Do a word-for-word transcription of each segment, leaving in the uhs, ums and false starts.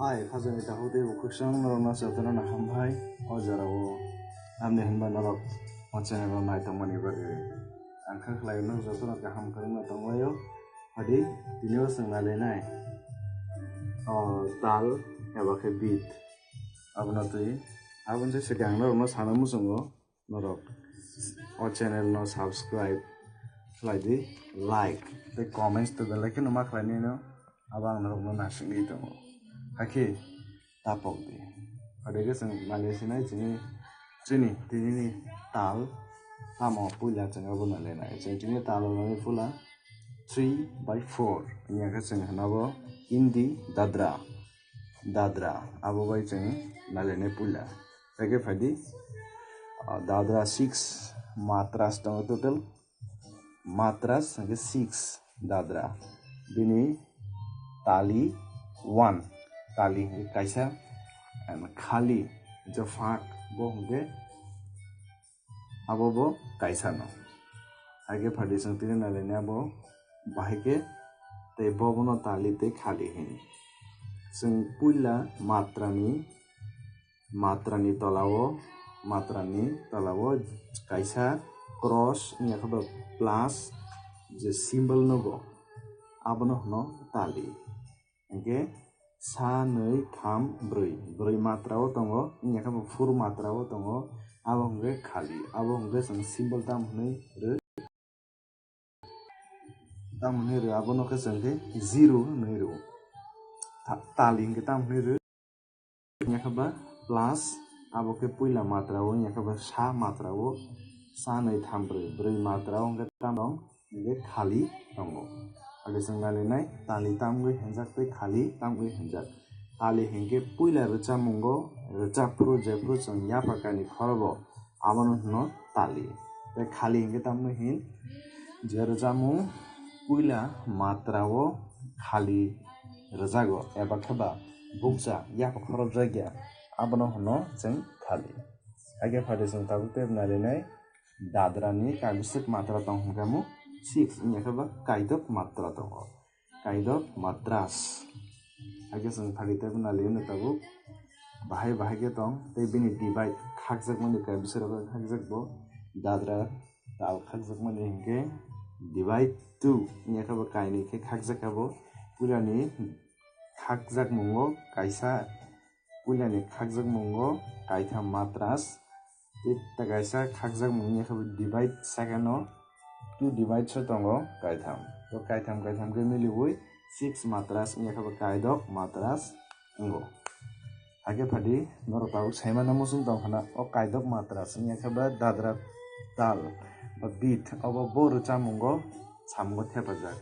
Hai, khajani takhuk tei bukhuk chwng norokno jotono no hambai. O jorao tamni hinba norok o channel o naitongmani bagwi ang kha khlai, norok jotono kaham kwrwngno tonglaio. Hadi, tini o chwng nailainai o tal eba khe beat. Abono twi, aboni se swkang norokno sana muchungo. Norok o channel no subscribe khlai di, like tei comments to belai kheno ma khlai nino, abo ang norokno naisingwi tongo. Hakhe tapok di. Ode khe chwng naisinai chini, chini tinini tal tamo puila chwng abo nailainai. Chwng tini tal rwmani puila three by four. Wngya khe chwng hwnabo Hindi dadra. Dadra, abo bai chwng nailainai puila. Hakhe phaidi, ah, dadra six matras tongo total. Matras hwnkhe six dadra. Bini tali one, tali hwnkhe kaisa, and khali je phak bo hwnkhe abo bo kaisa no. Hakhe phaidi chwng tini nailainai abo bahai khe tei bo bono tali tei khali hini. Chwng puila matrani, matrani tolao, matrani tolao kaisa cross wngya khe ba plus je symbol no bo abono hwno tali. Hingke sa, nwi, tham, brwi. Brwi matra o tongo, wngya khe bo phuru matra o tongo. Abo hingke khali. Abo hingke chwng symbol tam hwnwi rw-, tam hwnwi rw, abono khe chwng khe zero hwnwi rw. Ta-, tali hingke tam hwnwi rw. Wngya khe ba plus, abo khe puila matra o, wngya khe ba sa matra o, sa, nwi, tham, brwi, brwi matra o hingke tam rong, hingke khali tongo. Age chwng nailainai, tali tamgwi hwnjak tei khali tamgwi hwnjak. Tali hingke puila rwchapmungo, rwchapphru jephru chwng yapha kainwi khorobo, abono hwno tali. Tei khali hingke tamni hin, je rwchapmung puila matra o khali rwjago, eba khe ba bukcha yapha khorobjakya, abono hwno chwng khali. Hakhe phaidi chwng tabuk tei nailainai, dadrani kaibiswk matra tong hwnkhe mo six, wngya khe ba kaidok matra tongo. Kaidok matras. Hakhe chwng phaidi tei nailainai tabuk bahai bahai khe tong tei bini divide khakjakmani kaibiswk rok khakjak bo dadra tal khakjakmani hinkhe divide two wngya khe bo kainwi khe khakjak kha bo. Puilani khakjakmungo kaisa, puilani khakjakmungo kaitham matras, tei ta kaisa khakjakmung wngya khe bo divide second o two divide so tongo kaitham. To kaitham kaitham khe miliwi six matras wngya khe bo kaidok matras wngo. Hakhe phaidi norok tabuk saimano muchung tong khna o kaidok matras wngya khe ba dadra tal ba beat obo bo rwchapmungo samungo thepajak.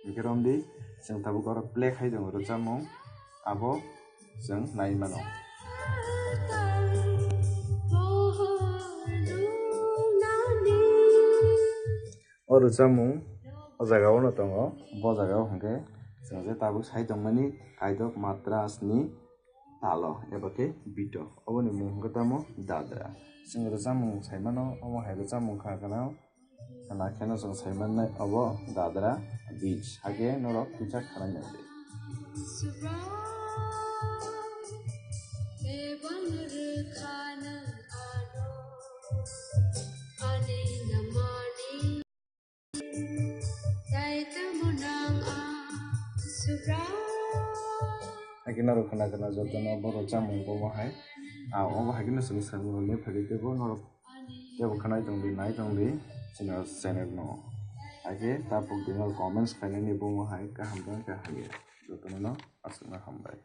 Hingke romdi, chwng tabuk oro play khai tongo rwchapmung, abo chwng nai mano. O rwchapmung o jaga o no tongo, bo jaga o hingke chwng je tabuk sai tongmani kaidok matras ni talo eba khe beat o, oboni mung hingke tamo dadra. Chwng rwchapmung sai mano, omo hai rwchapmung kha kheno. Khna kheno chwng sai mannai obo dadra beat. Hakhe norok kisa khna nai di. Hakhe norok khna khna jotono borok chamung bomo hai. Ah, obo hai kheno chwng swngmani phaidi teibo norok teibo khwnai tongdi, nai tongdi, chini o channel no. Hakhe tabuk di norok comments khainani bomo hai kaham tong khe hamya. Jotono no aswkno hambai.